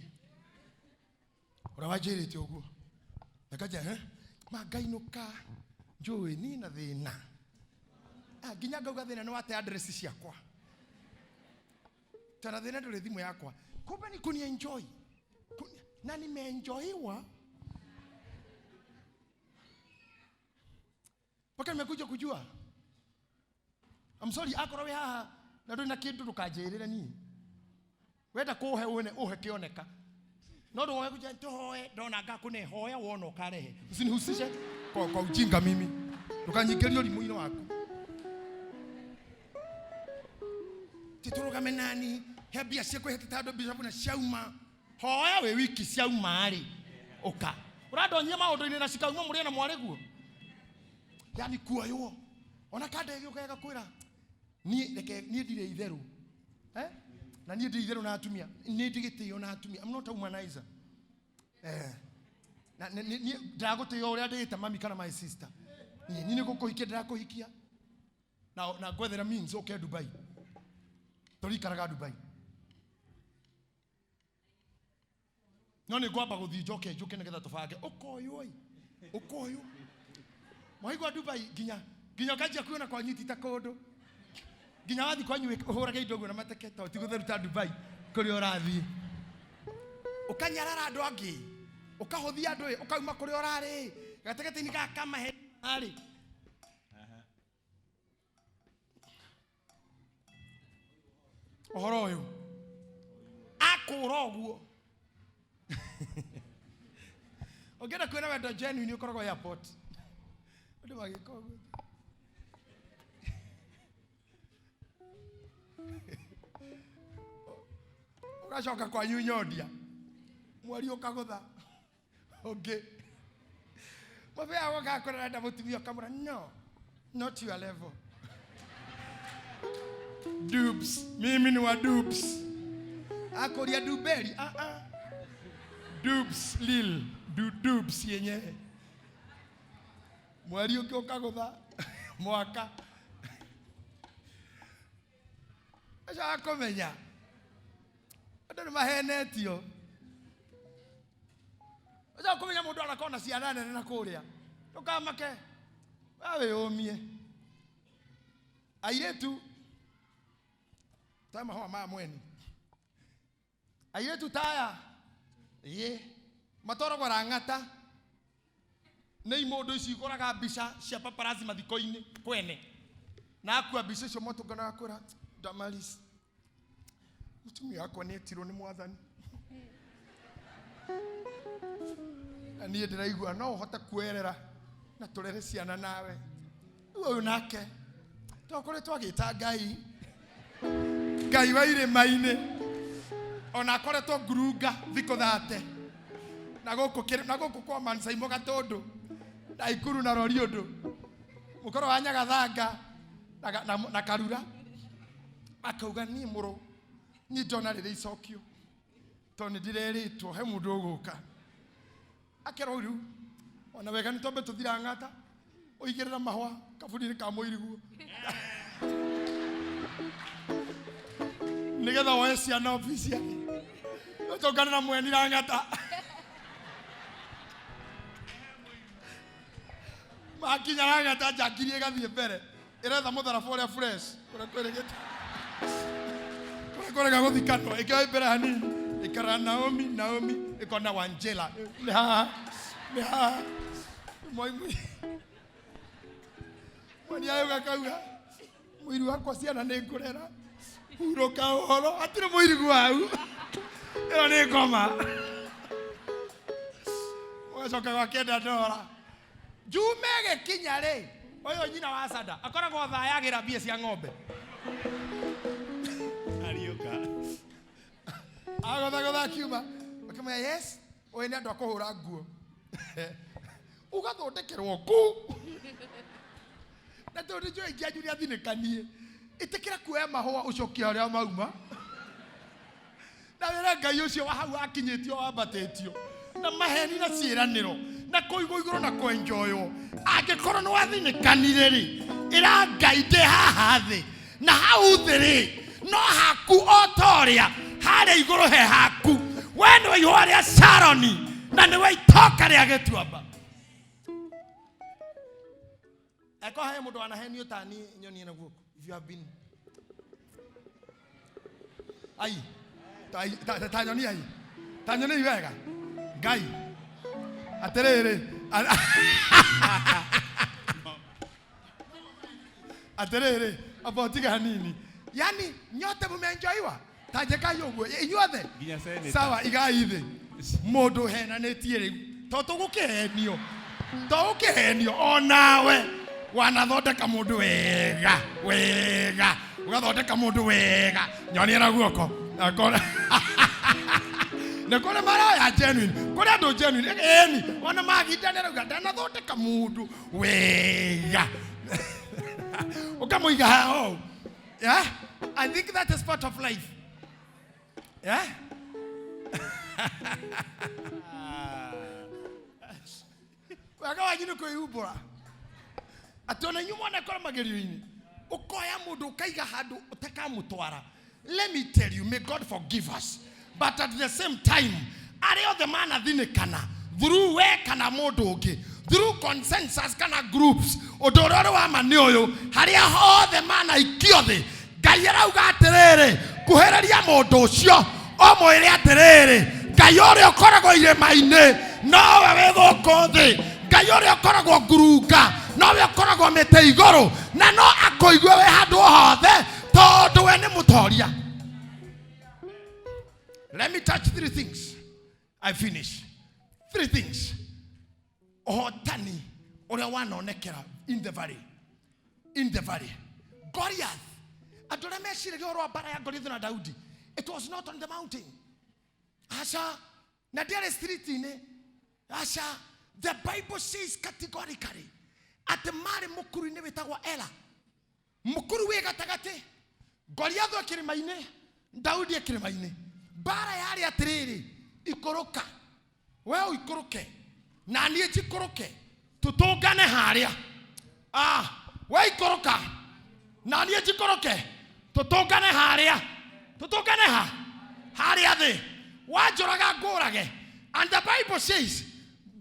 Ũrĩa wanjĩrĩte ũguo. Akanja, Ma ngainũka, njũĩ niĩ na thĩna. Nginya ngauga thĩna nĩ wate address ciakwa. Tena thĩna ndũrĩ thimũ yakwa. Kumbe ni kuni enjoy. Na nimeenjoyiwa. Mpaka nimekuja kujua. I'm sorry, akorwo wĩ haha na ndũrĩ na kĩndũ ndũkanjĩrĩre niĩ. Wenda kũhe wone ũhe kĩoneka. No ndũgoe kũnjĩra tũhoe, ndona ngakũne hoya wona ũkarehe. Usinihusishe kwa ujinga mimi. Ndũkanyingĩrie ũrimũ-inĩ waku. Titũrũgame nani, he mbia cia kwĩhĩta andũ bishop na ciauma. Hoya wĩ wiki ciauma rĩ, ũka. Ũrandonyia maũndũ-inĩ na cikauma mũrĩe na mwarĩguo. Yani kuoywo. Ona kanda ĩgĩũka ĩgakwĩra, niĩ reke niĩ ndirĩ itherũ. Na niĩ ndirĩ itherũ na atumia. Niĩ ndigĩtĩo na atumia. I'm not a womanizer. Na niĩ ndĩragũtĩo ũrĩa ndĩĩte mami kana my sister. Niĩ nĩ gũkũhikia ndĩrakũhikia. Na ngwethera means ũke Dubai. Tũrikaraga Dubai. No nĩ ngwamba gũthiĩ njoke njũke nĩgetha tũbange. Ũkoywo ĩ. Ũkoywo. Mwaigua Dubai nginya ũkanjia kuona kwanyu ti ta kũndũ. Nginya wathiĩ kwanyu ũhũrage indo ũguo na mateke tondũ ti gũtheru ta Dubai kũrĩa ũrathiĩ. Ũkanyarara andũ angĩ. Ũkahũthia andũ ĩ, ũkauma kũrĩa ũrarĩ. Gatagatĩ-inĩ gaka kamahe arĩ. Ũhoro ũyũ. Akũra ũguo. Ũngĩenda kwĩra wendo genuine ũkoragwo airport. Andũ magĩka ũguo. Ũgacoka kwanyu nyondia. Mweri ũkagũtha. Ũngĩ. Mũbĩa woka akwĩra arenda mũtumia ũkamwĩra no, not your level. Dubs, mimi ni wa dubs. Akũria dubeli, ah ah. Dubs lil, du dubs yenyewe. Mweri ũngĩ ũkagũtha mwaka. Ũcio wa kũmenya andũ nĩ mahenetio. Ũcio wa kũmenya mũndũ anakorwo na ciana nene na kũrĩa. Ndũkamake, we wĩyũmie. Airĩtu, toe mahũa maya mweni. Airĩtu ta aya, ĩĩ, matwaragwo rang'ata nĩ imũndũ ici igũraga mbica cia paparazzi mathiko-inĩ kwene. Na akua mbica icio matũnganaga kwĩra Damaris, mũtumia wakwa nĩ etirwo nĩ mwathani. Na niĩ ndĩraigua no ũhote kuoerera na tũrere ciana nawe. Rĩu ũyũ nake tokoretwo agĩta Ngai, Ngai wa irĩma-inĩ, ona akoretwo ngurunga thikũ thate na gũkũ na gũkũ kwa Mansaimo Gatũndũ na Ikuru na Roriũndũ, mũkoro wa Nyagathanga na Karura, akauga niĩ mũrũ niĩ ndona rĩrĩ icokio tondũ nĩ ndĩrerĩtwo he mũndũ ũgũka. Akerwo rĩu ona wega nĩ twambe tũthira ng'ata ũigĩrĩra mahũa kaburi-inĩ ka mũiriguo nĩgetha woe ciana obici yake ũtũngane na mweni rang'ata makinya rang'ata njakiri ĩgathiĩ mbere ĩretha mũtharaba ũrĩa fresh kũrĩa kwĩrĩgĩte kũrĩa kũrega gũthikanwo ĩkĩoya mbere hanini ĩkara Naomi Naomi ĩkona Wanjela nĩ haha nĩ haha Moi- mwani ayũga kauga mũiru wakwa ciana nĩ ngũrera hurũka ũhoro hatirĩ mũirigu wau ĩno nĩ ngoma ũgacoka gwakenda ndora Njume ĩgĩkinya rĩ, ũyũ nyina wa Sada akoragwo thayagĩra mbia cia ng'ombe.
Ariũka.
Agũthagũtha akiuma. Akĩmwĩra yes, ũyũ nĩ andũ a kũhũra nguo. Ũgathondekerwo kũ? Na tondũ nĩnjũĩ ingĩ anyu nĩathinĩkanie. Ĩtĩkĩra kuoya mahũa ũcokie harĩa mauma. Na wĩre Ngai ũcio wa hau akinyĩtio wambatĩtio na maheni na ciĩranĩro na kũigwo igũrũ na kwenjoywo. Angĩkorwo nĩ wathinĩkanire rĩ, ĩra Ngai ndĩ haha thĩ na hau thĩ rĩ no haku o ta ũrĩa harĩa igũrũ he haku. We nĩwe ihũa rĩa Sharoni na nĩwe itoka rĩa gĩtuamba. Angĩkorwo he mũndũ wanahenio ta niĩ nyonie na guoko. If you have been ai ta ta ta nyonia ai ta nyonia wega Ngai atĩrĩrĩ atĩrĩrĩ amba ũtige hanini yani nyote mũmenjoiwa ta njĩkai ũguo inyuothe
Nginya senator.
Sawa igai thĩ mũndũ henanĩtie rĩu to tũgũkĩhenio to ũkĩhenio onawe wanathondeka mũndũ wega wega ũgathondeka mũndũ wega nyonia na guoko Akona nĩ kũrĩ maroya genuine kũrĩ andũ genuine ĩni ona maginda nĩrauga ndanathondeka mũndũ wega ũkamũiga haha ũũ. Yeah? I think that is part of life. Yeah? Wega wanyu nĩ kwĩhumbũra atĩ ona inyuĩ mwanekora magerio-inĩ ũkoya mũndũ ũkaiga handũ ũtakamũtwara. Let me tell you, may God forgive us, but at the same time arĩa othe manathinĩkana through we kana mũndũ ũngĩ through consensus kana groups, ũndũ ũrĩa ũrĩ wa ma nĩ ũyũ, harĩa hothe manaikio thĩ Ngai arauga atĩrĩrĩ, kuhĩrĩria mũndũ ũcio ũmwĩre atĩrĩrĩ, Ngai ũrĩa ũkoragwo irĩma-inĩ nowe wĩ gũkũ thĩ, Ngai ũrĩa ũkoragwo ngurunga nowe ũkoragwo mĩtĩ igũrũ, na no akũigue wĩ handũ hothe tondũ we nĩ mũtoria. Let me touch three things. I finish. Three things. Ũhotani ũrĩa wanonekera in the valley. In the valley. Goliath. Andũ arĩa meciragia ũhoro wa mbara ya Goliath na Daudi. It was not on the mountain. Aca. Na ndĩarĩ street-inĩ. Aca. The Bible says categorically atĩ marĩ mũkuru-inĩ wĩtagwo Ela, mũkuru wĩ gatagatĩ, Goliathu e kĩrĩma-inĩ, Daudi e kĩrĩma-inĩ. Mbara yarĩ atĩrĩrĩ, ikũrũka we ũikũrũke na niĩ njikũrũke, tũtũngane harĩa. Ah, we ikũrũka na niĩ njikũrũke, tũtũngane harĩa, tũtũngane ha harĩa thĩ, wanjũraga ngũrage. And the Bible says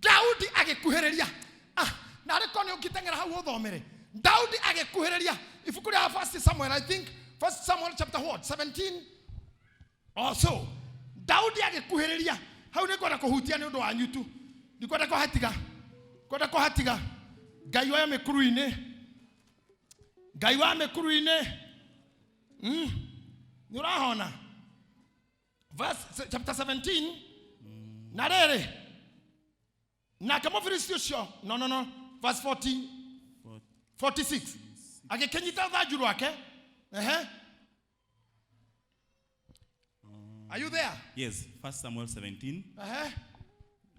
Daudi agĩkuhĩrĩria. Ah, na arĩ korwo nĩ ũngĩteng'era hau ũthomere. Daudi agĩkuhĩrĩria ibuku rĩa First Samuel, I think First Samuel chapter what, 17 or so. Daudi agĩkuhĩrĩria hau. Nĩ ngwenda kũhutia nĩ ũndũ wanyu tu, ndikwenda kũhatiga, kwenda kũhatiga. Ngai wa mĩkuru-inĩ, Ngai wa mĩkuru-inĩ, nĩ ũrahona verse chapter 17. Na rĩrĩ, nake Mũfilisti ũcio, no, no, no, verse 40, 46, agĩkĩnyita rũthanju rwake. Ehe, are you there?
Yes, 1 Samuel 17,
Ehe.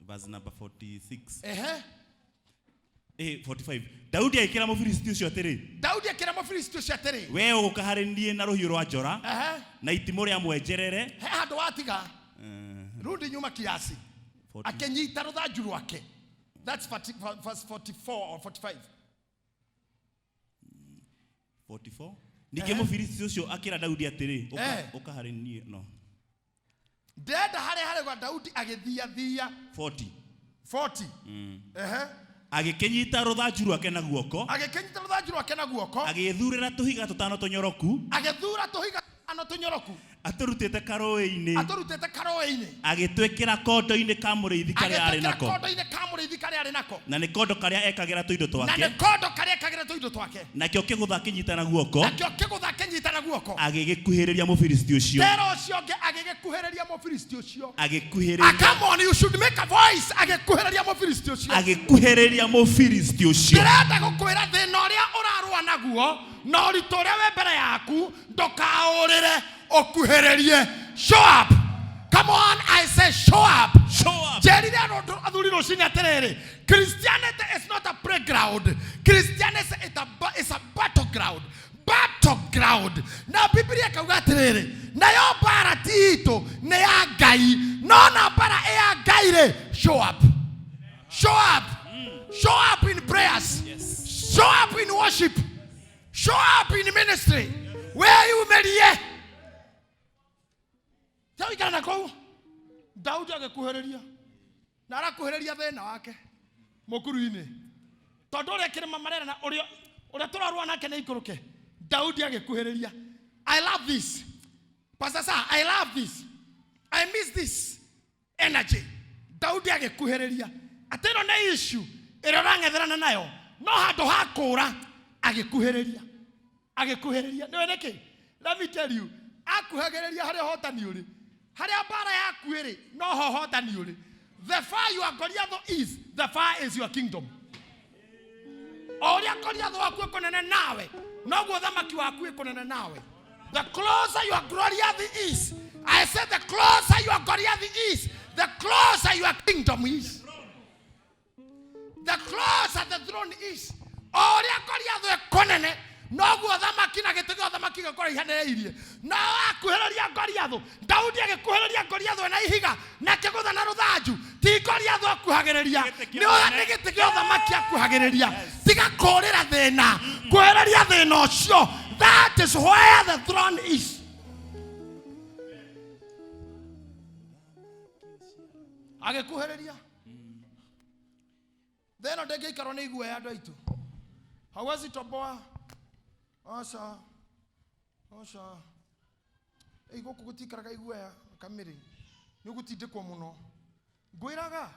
verse number 46.
Ehe.
45. Daudi agĩkĩra Mũfilisti ũcio atĩrĩ,
Daudi akĩra Mũfilisti ũcio atĩrĩ,
wee ũgũka harĩ niĩ na rũhiũ rwa njora
Ehe.
na itimũ rĩa mwenjerere.
He handũ watiga, rudi nyuma kiasi.
40.
Akĩnyita rũthanju rwake. That's 40, verse 44 or 45.
44. Ningĩ Mũfilisti ũcio akĩra Daudi atĩrĩ, ũka,
Eh.
ũka harĩ niĩ, no.
Ndĩrenda harĩa harĩ gwa Daudi agĩthiathia.
40.
40. Ehe.
Agĩkĩnyita rũthanju rwake na guoko,
Agĩkĩnyita rũthanju rwake na guoko,
agĩĩthurĩra tũhiga tũtano tũnyoroku,
agĩthura tũhiga tũtano tũnyoroku,
atũrutĩte karũĩ-inĩ,
atũrutĩte karũĩ-inĩ,
agĩtwĩkĩra kondo-inĩ ka mũrĩithi karĩa arĩ
agĩtwĩkĩra
nako,
kondo-inĩ ka mũrĩithi karĩa arĩ nako,
na nĩ kondo karĩa ekagĩra tũindo
na
twake,
nĩ kondo karĩa ekagĩra tũindo twake,
nakĩo kĩgũtha akĩnyita na guoko,
nakĩo kĩgũtha akĩnyita na guoko,
agĩgĩkuhĩrĩria Mũfilisti ũcio,
tera ũcio ũngĩ agĩgĩkuhĩrĩria Mũfilisti ũcio.
Agĩkuhĩrĩria.
Ah, come on, you should make a voice. Agĩkuhĩrĩria Mũfilisti ũcio.
Agĩkuhĩrĩria Mũfilisti ũcio.
Ndĩrenda gũkwĩra thĩna ũrĩa ũrarũa naguo na ũritũ ũrĩa wĩ mbere yaku, ndũkaũrĩre, ũkuhĩrĩrie. Show up. Come on, I say show up.
Show up.
Njĩrire andũ athuri rũcinĩ atĩrĩrĩ, Christianity is not a playground. Christianity is a battleground, battleground. Na Biblia ĩkauga atĩrĩrĩ, nayo mbara ti itũ, nĩ ya Ngai. No na mbara ĩ ya Ngai rĩ, show up, show up, show up in prayers.
Yes.
Show up in worship. Show up in ministry. Weyumĩrie. Tawikara na kũu. Daudi agĩkuhĩrĩria na arakuhĩrĩria thĩna wake mũkuru-inĩ, tondũ ũrĩa kĩrĩma marera na ũrĩa ũrĩa tũrarũa nake nĩ ikũrũke. Daudi agĩkuhĩrĩria. I love this, Pastor sir. I love this. I miss this energy. Daudi agĩkuhĩrĩria atĩ ĩno nĩ issue ĩrĩa ũrang'etherana nayo, no handũ ha kũũra agĩkuhĩrĩria, agĩkuhĩrĩria. Nĩwe nĩkĩ? Let me tell you, akuhagĩrĩria harĩa ũhotani ũrĩ, harĩa mbara yaku ĩrĩ, no ho ũhotani ũrĩ. The far your Goliath is, the far is your kingdom. O ũrĩa Goliath waku ĩkũnene nawe, noguo thamaki waku ĩkũnene nawe. The closer your Goliath is, I said the closer your Goliath is, the closer your kingdom is, the closer the throne is. O ũrĩa Goliath ĩkũnene, noguo thamaki na gĩtĩ gĩa ũthamaki gĩkũraihanĩrĩirie. No akuhĩrĩria Goliath, Daudi agĩkuhĩrĩria Goliath na ihiga na kĩgũtha na rũthanju, ti Goliath akuhagĩrĩria,
Gĩtĩ kĩa
nĩ
ũnene.
nĩ gĩtĩ gĩa ũthamaki akuhagĩrĩria. Tiga kũũrĩra thĩna, kuhĩrĩria thĩna ũcio. That is where the throne is. Agĩkuhĩrĩria thĩna, ndĩngĩikarwo nĩ iguoya. Andũ aitũ, hauwezi toboa. Aca, aca, ĩ gũkũ gũtikaraga iguoya kamĩrĩ, nĩ ũgũtindĩkwo mũno. Ngwĩraga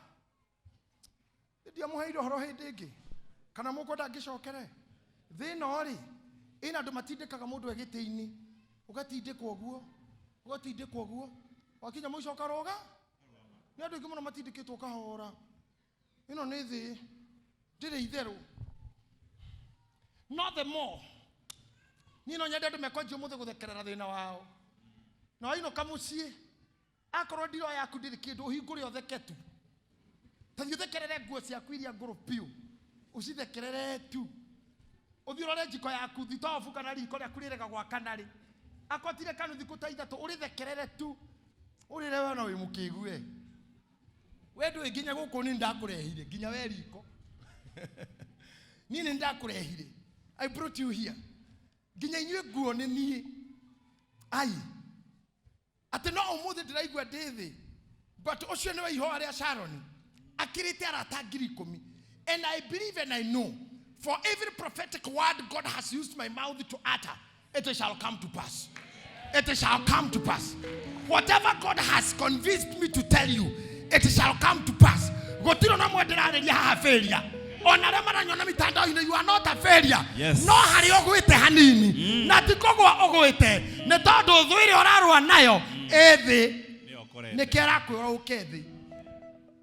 ndiamũheire ũhoro hĩndĩ ĩngĩ, kana mũkwenda ngĩcokere thĩna rĩ, ĩna andũ matindĩkaga mũndũ e gĩtĩ-inĩ, ũgatindĩkwo ũguo, ũgatindĩkwo ũguo, wakinya mũico ũkarũga. Nĩ andũ aingĩ mũno matindĩkĩtwo kahora. Ĩno nĩ thĩ ndĩrĩ itherũ. No the more niĩ no nyende andũ mekwanjia ũmũthĩ gũthekerera thĩna wao, na wainũka mũciĩ, akorwo ndiro yaku ndĩrĩ kĩndũ, ũhingũre ũtheke tu. Ta thiĩ ũthekerere nguo ciaku iria ngũrũ biũ, ũcithekerere tu. Ũthiĩ ũrore njiko yaku, thitobu kana riko rĩaku rĩrega gwakana rĩ, akotire kanu thikũ ta ithatũ, ũrĩthekerere tu, ũrĩre we no wĩ mũkĩgu we. We ndũĩ nginya gũkũ nĩ ndakũrehire, nginya we riko. Niĩ nĩ ndakũrehire. I brought you here. Nginya inyuĩ nguo nĩ niĩ. Ai. Atĩ no ũmũthĩ ndĩraigua ndĩ thĩ. But ũcio nĩwe ihoa rĩa Sharon. Akĩrĩte arata 10,000. And I believe and I know, for every prophetic word God has used my mouth to utter, it shall come to pass. It shall come to pass. Whatever God has convinced me to tell you, it shall come to pass. Gũtirĩ na mwe ndĩrarĩria haha failure. Ona arĩa maranyona mitandao-inĩ, you are not a failure.
Yes.
No harĩa ũgwĩte hanini, na ti kũgwa ũgwĩte, nĩ tondũ thũ ĩrĩa ũrarũa nayo ĩ thĩ.
Nĩyo ũkorete.
Nĩkĩo arakwĩra ũke thĩ.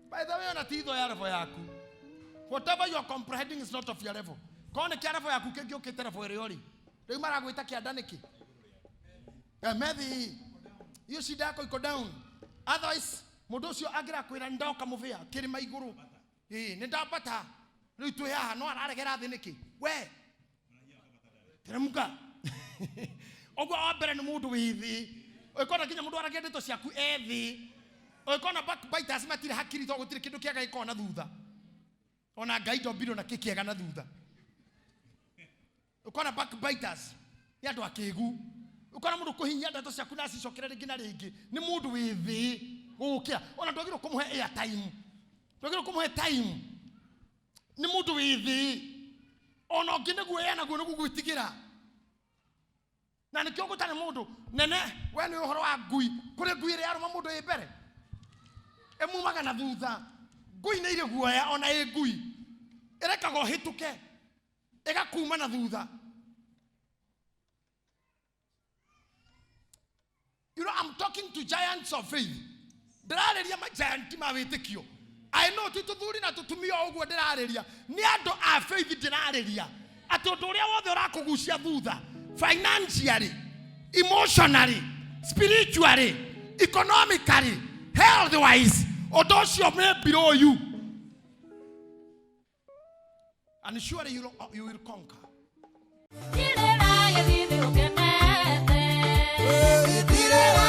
By the way, ona ti thũ ya level yaku. Whatever you are comprehending is not of your level. Korwo nĩ kĩa level yaku kĩngĩũkĩte level ĩrĩa ũrĩ. Rĩu maragwĩta kĩanda nĩkĩ? Methi, hiyo shida yako iko down. Otherwise, mũndũ ũcio angĩrakwĩra nĩ ndoka mũbĩa kĩrĩma igũrũ. Ĩĩ, nĩ ndambata. Rĩu twĩ haha no araregera thĩ nĩkĩ? We. Teremka. Ũguo wa mbere nĩ mũndũ wĩ thĩ. Ũngĩkona nginya mũndũ aragia ndeto ciaku e thĩ. Ũngĩkona backbiters matirĩ hakiri tondũ gũtirĩ kĩndũ kĩega gĩkoragwo na thutha. Ona Ngai ndombirwo na kĩ kĩega na thutha. Ũkona backbiters nĩ andũ akĩgu. Ũkona mũndũ kũhihinya ndeto ciaku na acicokere rĩngĩ na rĩngĩ nĩ mũndũ wĩ thĩ gũgũkĩra. Ona ndwagĩrĩirwo kũmũhe airtime. Ndwagĩrĩirwo kũmũhe time. Nĩ mũndũ wĩ thĩ. Ona ũngĩ nĩguo enaguo nĩguo gwĩtigĩra. Na nĩkĩo gũtarĩ mũndũ nene. We nĩ ũhoro wa ngui. Kũrĩ ngui ĩrĩa yarũma mũndũ ĩ mbere, ĩmumaga na thutha. Ngui nĩ irĩ guoya, ona ĩ ngui ĩrekaga ũhĩtũke ĩgakuma na thutha. You know, I'm talking to giants of faith. Ndĩrarĩria ma giant ma wĩtĩkio. I know ti tũthuri na tũtumia o ũguo ndĩrarĩria. Nĩ andũ a faith ndĩrarĩria. Atĩ ũndũ ũrĩa wothe ũrakũgucia thutha, financially, emotionally, spiritually, economically, health wise, ũndũ ũcio may below you. And surely you will conquer.
Tirera